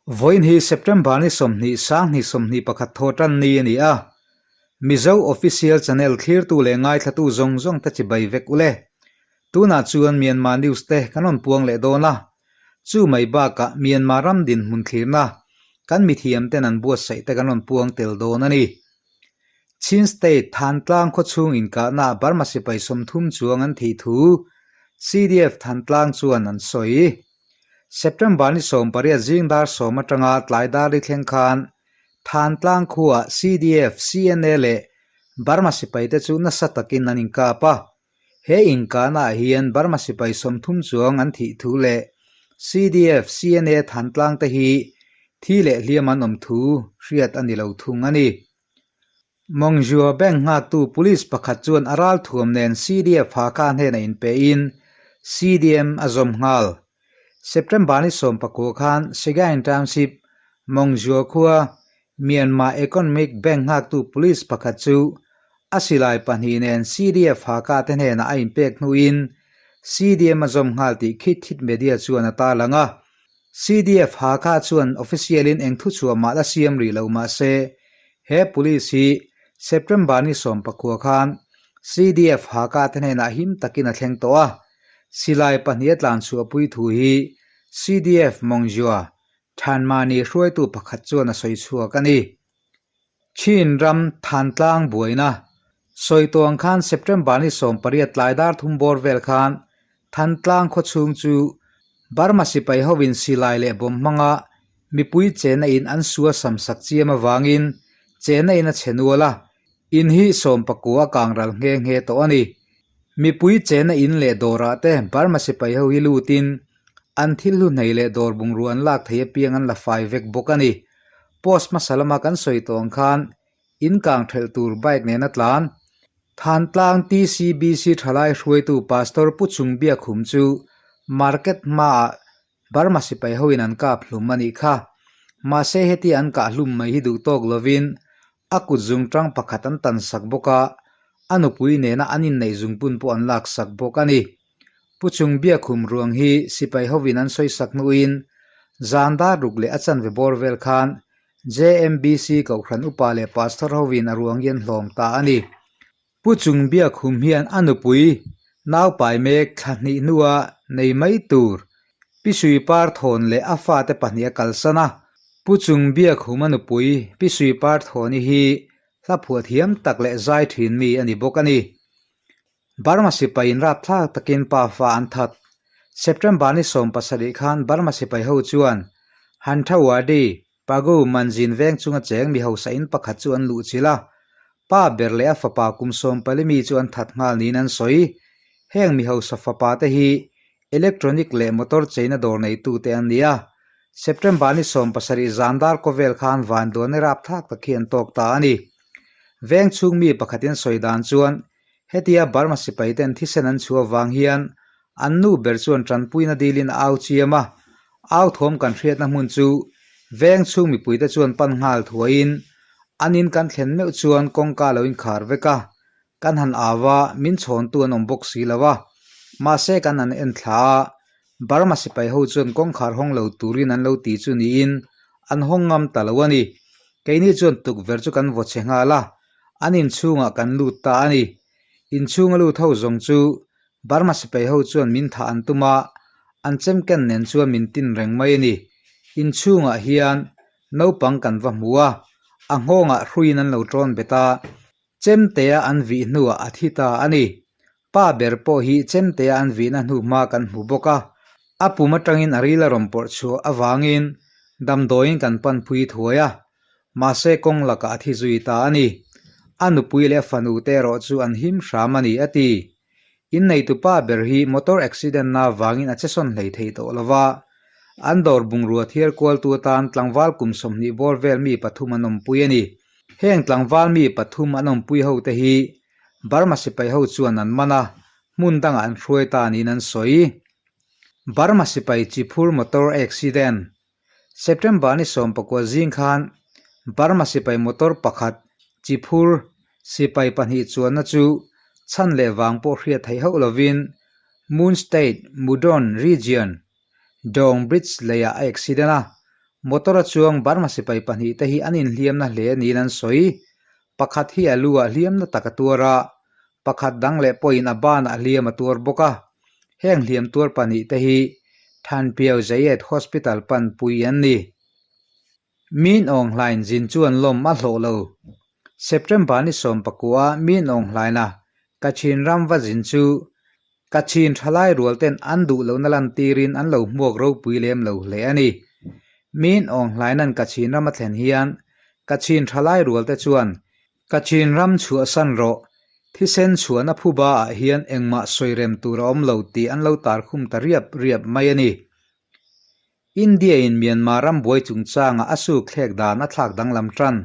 Vawiin hi September ni 20 2021 thaw tan ni a ni a. Mizo Official Channel thlirtu leh ngaithlatu zawng zawng te chibai vek ule. Tunah chuan Myanmar News te kan rawn puang leh dawn a. Chu mai bakah Myanmar ram dinhmun thlirna kan mithiam ten an buatsaih te kan rawn puang tel dawn a ni. Chin State Thantlang khawchhung inkahna Burma sipai 30 chuang an thih thu CDF Thantlang chuan an sawi. September ni 18 zing dar 10 atanga tlai dar li thleng khan Thantlang khuaah CDF, CNA leh Burma sipaite chu nasa takin an inkap a. He inkahnaah hian Burma sipai 30 chuang an thih thu leh CDF, CNA Thantlang te hi thi leh hliam an awm thu hriat a ni lo thung a ni. Mawngzua Bank nghaktu Police pakhat chuan a ralthuam nen CDF Hakha hnenah inpehin CDM a zawm nghal. September ni 19 khan Sagaing Township, Mawngzua khua Myanmar Economic Bank nghaktu Police pakhat chu a silai pahnih nen CDF Hakha te hnenah a inpek hnuin CDM a zawm nghal tih Khit Thit Media chuan a tarlang a. CDF Hakha chuan official-in eng thuchhuah mah la siam rih lo mah se, he police hi September ni 19 khan CDF Hakha te hnenah him takin a thleng tawh a. Silai pahnih a tlan chhuahpui thu hi CDF Mawngzua Thanmani hruaitu pakhat chuan a sawi chhuak a ni. Chin ram Thantlang buaina sawi tawng khan September ni 18 tlai dar thum bawr vel khan Thantlang khawchhung chu Burma sipai hovin silai leh bawm hmanga mipui chena in an sua sam sak chiam avangin chena in a chhe nual a, in hi 19 a kang ral nghe nghe tawh a ni. Mipui chena in leh dawrah te Burma sipai ho hi lutin an thil hlu hnei leh dawr bungrua an lak thei apiang an la fai vek bawk a ni. Post hmasa lama kan sawi tawh ang khan in kang thelh tur bike nena tlan Thantlang TCBC thalai hruaitu Pastor Pu Chung Biakhum chu market hmaah Burma sipai hoin an kap hlum a nih kha. Mahse heti an kah hlum mai hi duh tawk lovin a kut zungtang pakhat an tan sak bawk a, a nupui nena an inneih zungpun pawh an lak sak bawk a ni. Pu Chung Biakhum ruang hi sipai hovin an sawi sak hnuin zan dar ruk leh a chanve bawr vel khan JMBC Kohhran upa leh Pastor hovin a ruang hi an hlawm ta a ni. Pu Chung Biakhum hian a nupui naupai mek thla hnih hnua nei mai tur Pi Sui Par Thawn leh a fate pahnih a kalsan a. Pu Chung Biakhum a nupui Pi Sui Par Thawni hi hla phuah thiam tak leh zai thin mi a ni bawk a ni. Burma sipaiin rapthlak takin pa fa an that. September ni 17 khan Burma sipai ho chuan Hanthawaddy, Pagu, Manzin veng chunga cheng mi hausa in pakhat chu an luh chilh a. Pa ber leh a fapa kum 14 mi chu an that nghal niin an sawi. Heng mi hausa fapa te hi electronic leh motor cheina dawr neitute an ni a. September ni 17 zan dar kawvel khan vanduanna rapthlak tak hi an tawk ta a ni. Veng chhung mi pakhatin sawi dan chuan Hetia Burma sipai ten thisen an chhuah vang hian an nu ber chuan tanpuina dilin a au chiam a, au thawm kan hriatna hmun chu veng chhung mipuite chuan pan nghal thuaiin an in kan thlen meuh chuan kawngka lo inkhar vek a, kan han au a, min chhawntu an awm bawk si lo a, mahse kan han en thla a, Burma sipai ho chuan kawngkhar hawng lo turin an lo ti chu niin an hawng ngam ta lo a ni. Keini chuan tukverh chu kan vaw chhe nghal a, An inchhungah kan lut ta a ni. Inchhunga lut ho zawng chu Burma sipai ho chuan min thah an tum a, an chemken nen chuan min tin reng mai a ni. Inchhungah hian naupang kan va hmu a, a nghawngah hruiin an lo tawn bet a, chemtea an vih hnuah a thi ta a ni. Pa ber pawh hi chemtea an vihna hnu hma kan hmu bawk a, a pum atangin a ril a rawn pawrh chhuah avangin damdawiin kan panpui thuai a. Mahse kawng lakah a thi zui ta a ni. A nupui leh a fanu te erawh chu an him hram a ni, a ti. Inneitupa ber hi motor accident na vangin a che sawn hlei thei tawh lo va. An dawr bungrua thiar kualtu atan tlangval kum 20 bawr vel mi pathum an awmpui a ni. Heng tlangval mi pathum an awmpui ho te hi Burma sipai ho chuan an man a, hmun dangah an hruai ta niin an sawi. Burma sipai chi phur motor accident September ni 19 zing khan Burma sipai motor pakhat chi phur sipai pahnih chuanna chu chhan leh vang pawh hriat theih hauh lovin Moon State Mudon Region Dong Bridge leiah a accident a. Motor a chuang Burma sipai pahnihte hi an inhliamna hle niin an sawi. Pakhat hi a lu ah hliamna tak a tuar a, pakhat dang leh pawhin a banah hliam a tuar bawk a. Heng hliam tuar pahnihte hi Thanpiau Zayed Hospital panpui an ni. Min Aung Hlain zin chuan lawm a hlawh lo. September ni sawmpakua Min Aung Hlaina Kachin ram va zin chu Kachin thalai rual ten an duh lohna lantirin an lo hmuak ropui lem lo hle a ni. Min Aung Hlaina'n Kachin ram a thlen hian Kachin thalai rual te chuan Kachin ram chhuahsan rawh, thisen chhuahna phuba ah hian engmah sawi rem tur a awm lo tih an lo tarkhum ta riap riap mai a ni. India-in Myanmar ram buai chungchanga a suk thlek dan a thlak danglam tan.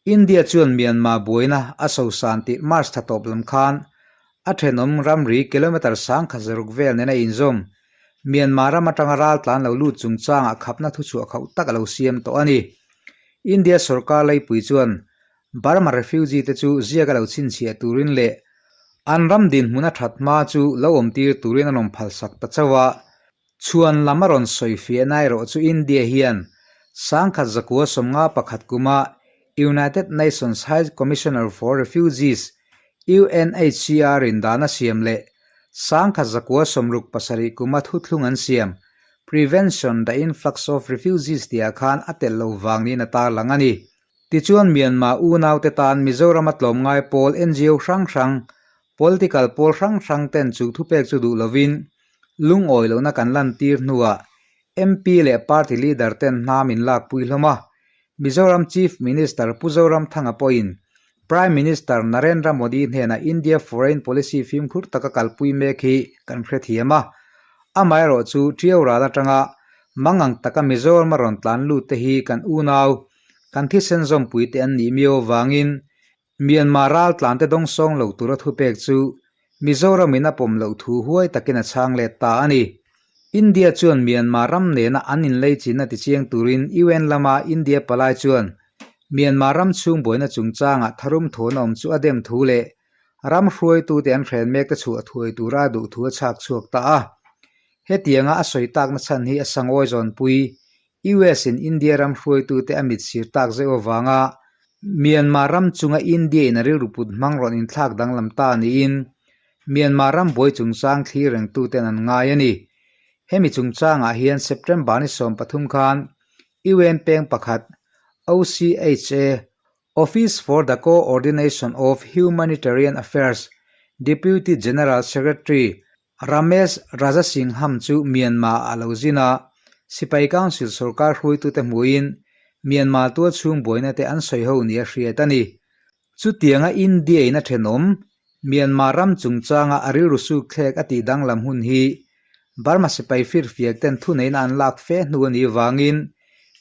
India chuan Myanmar buaina a sosan tih March thla tawp lam khan a thenawm ramri kilometre 1006 vel nena inzawm Myanmar ram atanga raltlan lo lut chungchanga khapna thuchhuah khauh tak a lo siam tawh a ni. India sorkar leipui chuan Burma refugee te chu ziak a lo chhinchhiah turin leh an ram dinhmun a that hma chu lo awmtir turin an awm phalsak ta chauh a. Chhuan lam a rawn sawi fiahna erawh chu India hian 1951 kuma United Nations High Commissioner for Refugees, UNHCR, in dan a siam leh 1967 kuma thuthlung an siam Prevention the Influx of Refugees tihah khan a telh lo vang niin a tarlang a ni. Tichuan Myanmar unaute tan Mizorama tlawmngai pawl NGO hrang hrang, political pawl hrang hrang ten chu thupek chu duh lovin Lungawi lohna kan lantir hnuah MP leh party leader ten hna min lakpui hlawm a, Mizoram Chief Minister Pu Zoramthanga pawhin Prime Minister Narendra Modi hnenah India foreign policy fimkhur taka kalpui mek hi kan hrethiam a. Amaherawhchu Tiau ral atanga mangang taka Mizoram a rawn tlan lut te hi kan unau, kan thisen zawmpui te an nih miau avangin Myanmar raltlante dawngsawng lo tura thupek chu Mizoramin a pawm loh thu huai takin a chhang let ta a ni. India chuan Myanmar ram nena an inleichinna tichiang turin UN lama India palai chuan Myanmar ram chhung buaina chungchangah tharum thawhna awm chu a dem thu leh ram hruaitute an hren mekte chhuah thuai tura a duh thu a chhak chhuak ta a. Hetianga a sawi takna chhan hi a sangawi zawnpui US in India ram hruaitute a mit sir tak zeuh avanga Myanmar ram chunga India in a rilru put hmang rawn inthlak danglam ta niin Myanmar ram buai chungchang thlir rengtuten an ngai a ni. Hemi chungchangah hian September ni 13 khan UN peng pakhat OCHA Office for the Co-ordination of Humanitarian Affairs Deputy General Secretary Ramesh Rajasingham chu Myanmar-ah a lo zin a, Sipai Council sorkar hruaitute hmuhin Myanmar tualchhung buaina te an sawi ho nia hriat a ni. Chutianga India-in a thenawm, Myanmar ram chungchanga a rilru sukthlek a tih danglam hun hi Burma sipai firfiak ten thuneihna an lak fe hnu a nih vangin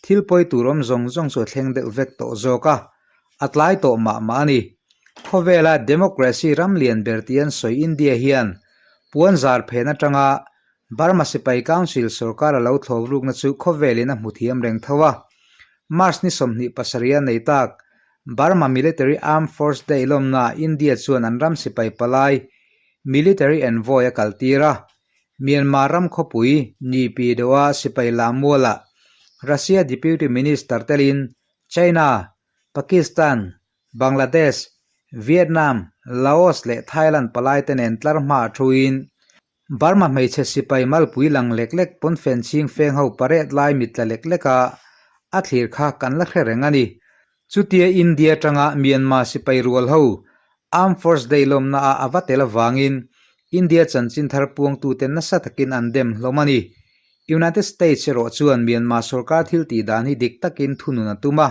thil pawi tur awm zawng zawng chu a thleng deuh vek tawh zawk a, A tlai tawh mah mah a ni. Khawvela democracy ram lian ber tih an sawi India hian puan zar phen atanga Burma Sipai Council sorkar a lo thlawp rukna chu khawvelin a hmu thiam reng tho a. March ni 27 a nei tak Burma Military Armed Force Day lawmnaah India chuan an ram sipai palai Military Envoy a kaltir a. Myanmar ram khawpui Naypyidaw-a sipai lammualah Russia Deputy Minister telin China, Pakistan, Bangladesh, Vietnam, Laos leh Thailand palaite nen tlar hma a thuin Burma hmeichhe sipai malpui lang lek lek pawnfen chhing feng ho pariat lai mit tla lek lek a, a thlir kha kan la hre reng a ni. Chutia India atanga Myanmar sipai rual ho Armed Force Day lawmna ah a va tel avangin India chanchin thar puangtute nasa takin an dem hlawm a ni. United States erawh chuan Myanmar sorkar thil tih dan hi dik takin thunun a tum a,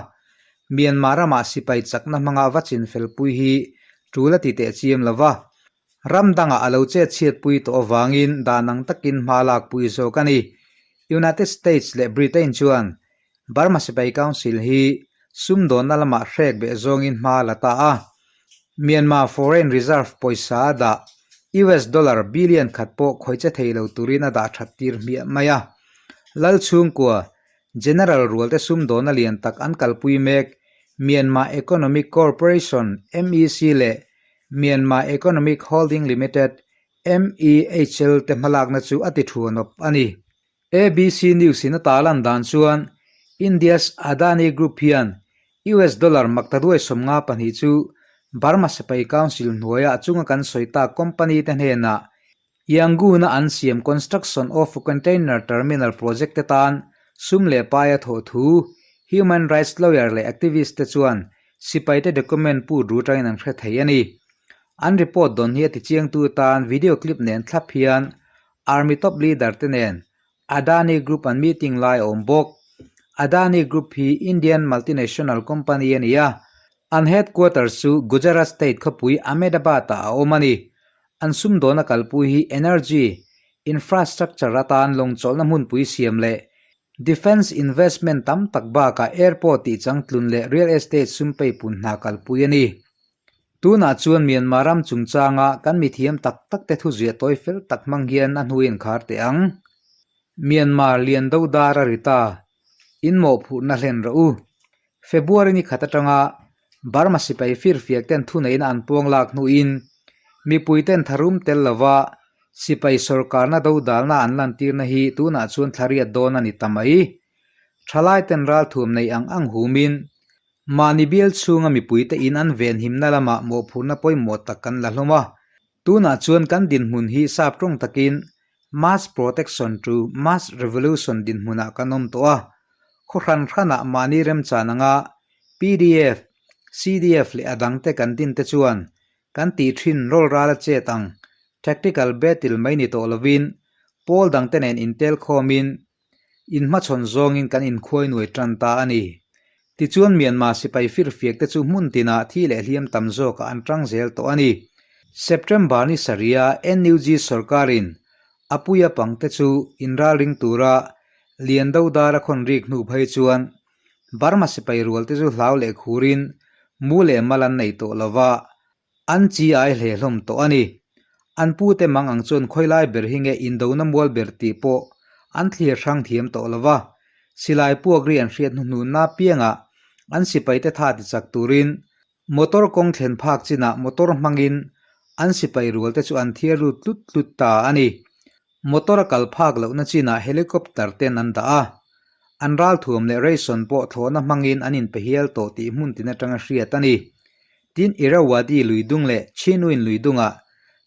Myanmar ramah sipai chakna hmanga va chinfelpui hi tul a ti teh chiam lo va, ram dangah a lo chet chhiatpui tawh avangin dan ang takin hma lakpui zawk a ni. United States leh Britain chuan Burma Sipai Council hi sumdawnna lamah hrek beh zawngin hma a la ta a, Myanmar Foreign Reserve pawisa a dah US dollar billion khat pawh khawih che thei lo turin a dah that tir hmiah mai a. Lal chhungkua, General rualte sumdawnna lian tak an kalpui mek Myanmar Economic Corporation, MEC, leh Myanmar Economic Holding Limited, MEHL, te hmalakna chu a ti thuanawp a ni. ABC News in a tarlan dan chuan. India's Adani Group hian US dollar maktaduai 52 chu Burma Sipai Council hnuaia a chunga kan sawi tak company te hnenah Yangon-a an siam Construction of Container Terminal project te tan sum leh paia thawh thu human rights lawyer leh activist te chuan sipaite document put ru atangin an hre thei a ni. An report dawn hi a tichiangtu tan video clip nen thlap hian Army top leader te nen Adani Group an meeting lai a awm bawk. Adani Group hi Indian multinational company a ni a, an headquarters chu Gujarat state khawpui Ahmedabad-ah a awm a ni. An sumdawna kalpui hi energy, infrastructure atan lawngchawlhna hmunpui siam leh defence investment tam tak bakah airport tih changtlun leh real estate sum peipun hna kalpui a ni. Tunah chuan Myanmar ram chungchanga kan mithiam tak tak te thuziah tawi fel tak hmang hian a hnuin khar teh ang. Myanmar lian do dar a ri ta. In mawhphurhna hlen rawh u. February ni khat atanga Burma sipai firfiak ten thuneihna an puang lak hnuin mipui ten tharum tel lova sipai sawrkarna do dalna an lantirna hi tunah chuan thlariat dawn a ni ta mai. Thalai ten ralthuam nei ang ang humin Mahni bial chhunga mipuite in an venhimna lamah mawhphurhna pawimawh tak kan la hlawm a. Tunah chuan kan dinhmun hi sap tawng takin Mass Protection to Mass Revolution dinhmunah kan awm tawh a. Khaw hran hranah mahni remchan anga pdf, CDF leh a dangte kan dinte chuan kan tih thin rawl ral a chet ang tactical battle mai ni tawh lovin pawl dangte nen intel khawmin Inhmachhawn zawngin kan inkhuai nuai tan ta a ni. Tichuan Myanmar sipai firfiak te chu hmun tinah thi leh hliam tam zawkah an tang zel tawh a ni. September ni sarih-a NUG sorkarin a puia pangte chu inralring tura Lian Dodar a khawn rik hnu phei chuan Burma sipai rual te chu hlau leh khurin mu leh mal an nei tawh lova, An chi ai hle hlawm tawh a ni. An pute mang ang chuan khawilai ber hi nge indona mual ber tih pawh an thlir hrang thiam tawh lo va. Silai puak ri an hriat hnuhnunna piangah an sipaite tha ti chak turin motor kawng thlen phak chinah motor hmangin an sipai rualte chu an thiar lut tlut tlut ta a ni. Motor a kal phak lohna chinah helicopter ten an dah a, an ralthuam leh ration pawh thlawhna hmangin an inpe hial tawh tih hmun tin atanga hriat a ni. Tin, Irrawaddy lui dung leh Chinwin lui dungah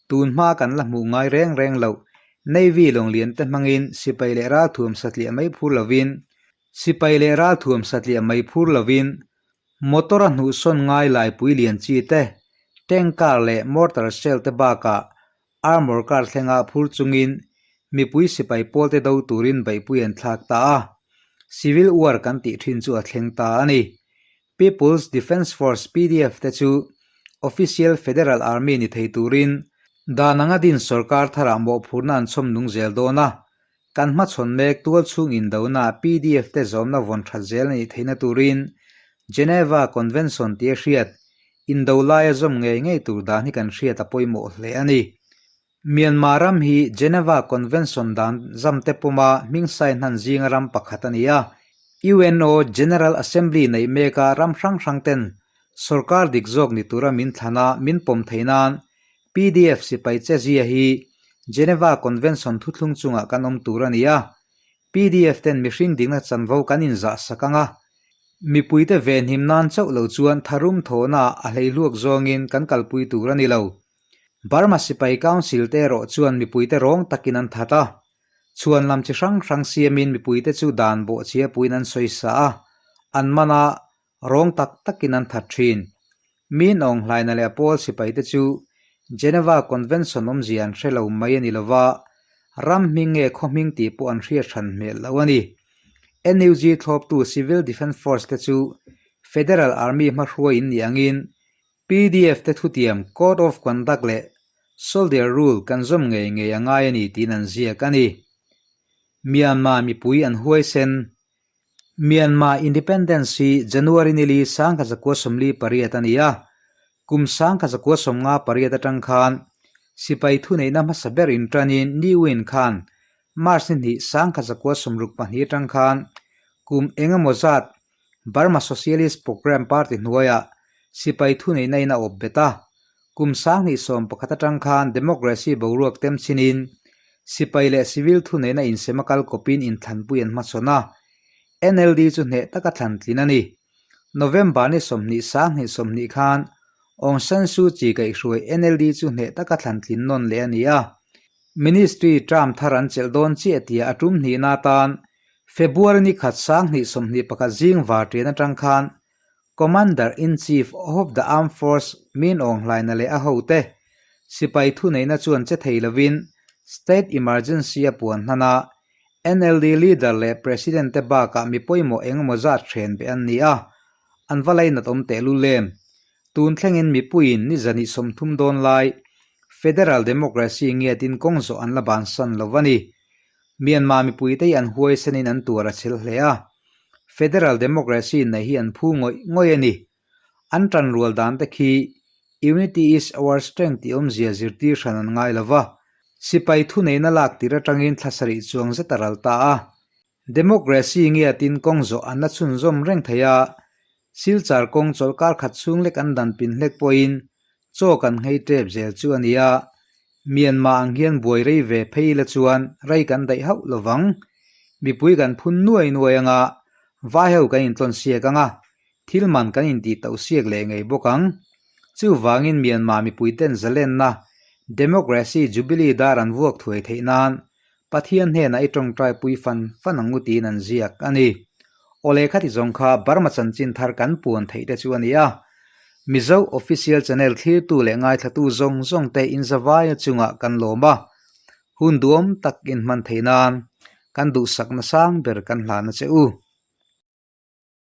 tun hma kan la hmuh ngai reng reng loh Navy lawnglian te hmangin sipai leh ralthuam satliah mai phur lovin sipai leh ralthuam satliah mai phur lovin motor a hnuhsawn ngai laipui lian chi te, tank car leh mortar shell te bakah Armour car thlenga phur chungin mipui sipai pawlte do turin beihpui an thlak ta a, Civil War kan tih thin chu a thleng ta a ni. People's Defence Force, pdf, te chu Official Federal Army ni thei turin dan anga din sorkar tharah mawhphurhna an chhawm nung zel dawn a, kan hmachhawn mek tualchhung indona pdf te zawmna vawn that zel a nih theihna turin Geneva Convention tia hriat Indo laia zawm ngei ngei tur dan hi kan hriat a pawimawh hle a ni. Myanmar ram hi Geneva Convention dan zamte puma hming sai hnan zinga ram pakhat a ni a. UNO General Assembly neih meka ram hrang hrang ten sorkar dik zawk ni tura min thlan a min pawm theih nan pdf sipai che zia hi Geneva Convention thuthlung chungah kan awm tur a ni a. Pdf ten mihring dikna chanvo kan inzah sak ang a, Mipuite venhim nan chauh lo chuan tharum thawhna a hleihluak zawngin kan kalpui tur a ni lo. Burma sipai Council te erawh chuan mipuite rawng takin an that a. Chhuan lam chi hrang hrang siamin mipuite chu dan bawhchhia puiin an sawisa a, an man a, rawng tak takin an that thin. Min Aung Hlaina leh a pawl sipaite chu Geneva Convention awmzia an hre lo mai a ni lova, ram hming nge khaw hming tih pawh an hriat hran hmel lo a ni. NUG thlawptu Civil Defence Force te chu Federal Army hmahruai in nih angin pdf te thutiam Code of Conduct leh Soldier Rule kan zawm ngei ngei a ngai a ni tiin an ziak a ni. Myanmar mipui an huaisen. Myanmar Independence hi January nili 1948 a ni a, kum 1958 atang khan sipai thuneihna hmasa ber intanin Ni Win khan March ni hnih 1962 atang khan kum eng emaw zat Burma Socialist Program Party hnuaiah sipai thuneihna in a awp bet a. Kum 2011 atang khan democracy boruak tem chinin sipai leh civil thuneihna insem a kal kawpin inthlanpui an hmachhawn a. NLD chu hneh taka thlan tlin a ni. November ni 20 20 20 khan Aung San Suu Kyi kaihhruai NLD chu hneh taka thlan tlin nawn leh a ni a. Ministry term thar an chelh dawn chiah tia a tum hnihna atan February ni khat 2021 zing varṭian aṭang khan Commander-in-Chief of the Armed Force Min Aung Hlaina leh a hote sipai thuneihna chuan che thei lovin State Emergency a puan hnan a, NLD leader leh President te bakah mi pawimawh eng emaw zat hren beh an ni a, an va lainat awm tehlul em? Tun thlengin mipuiin ni zahnih 30 dawn lai Federal Democracy ngiatin kawng zawh an la bansan lo a ni. Myanmar mipuite hi an huaisenin an tuar a chhel hle a, Federal Democracy nei hi an phu ngawih ngawih a ni. An tanrual dan te khi Unity is our strength tih awmzia zirtir hran an ngai lo va, sipai thuneihna lak tir atangin thla sarih chuang zet a ral ta a. Democracy ngiatin kawng zawh an la chhunzawm reng thei a, Silchar kawng chawlhkar khat chhung lek an dan pin hlek pawhin chaw kan nghei tep zel chu a ni a, Myanmar ang hian buai rei ve phei ila chuan rei kan daih hauh lo vang. Mipui kan phun nuai nuai anga, vai ho kan intlawn siak anga, thil man kan intih tauh siak leh ngei bawk ang. Chuvangin Myanmar mipui ten zalenna, Democracy Jubilee dar an vuak thuai theih nan Pathian hnenah i tawngtai pui fan fan ang u tiin an ziak a ni. Awle khati zawng kha Burma chanchin thar kan puan theih te chu a ni a. Mizo Official Channel thlirtu leh ngaithlatu zawng zawng te inzavaia chungah kan lawm a. Hun duhawm tak inhman theih nan kan duhsakna sang ber kan hlan a che u.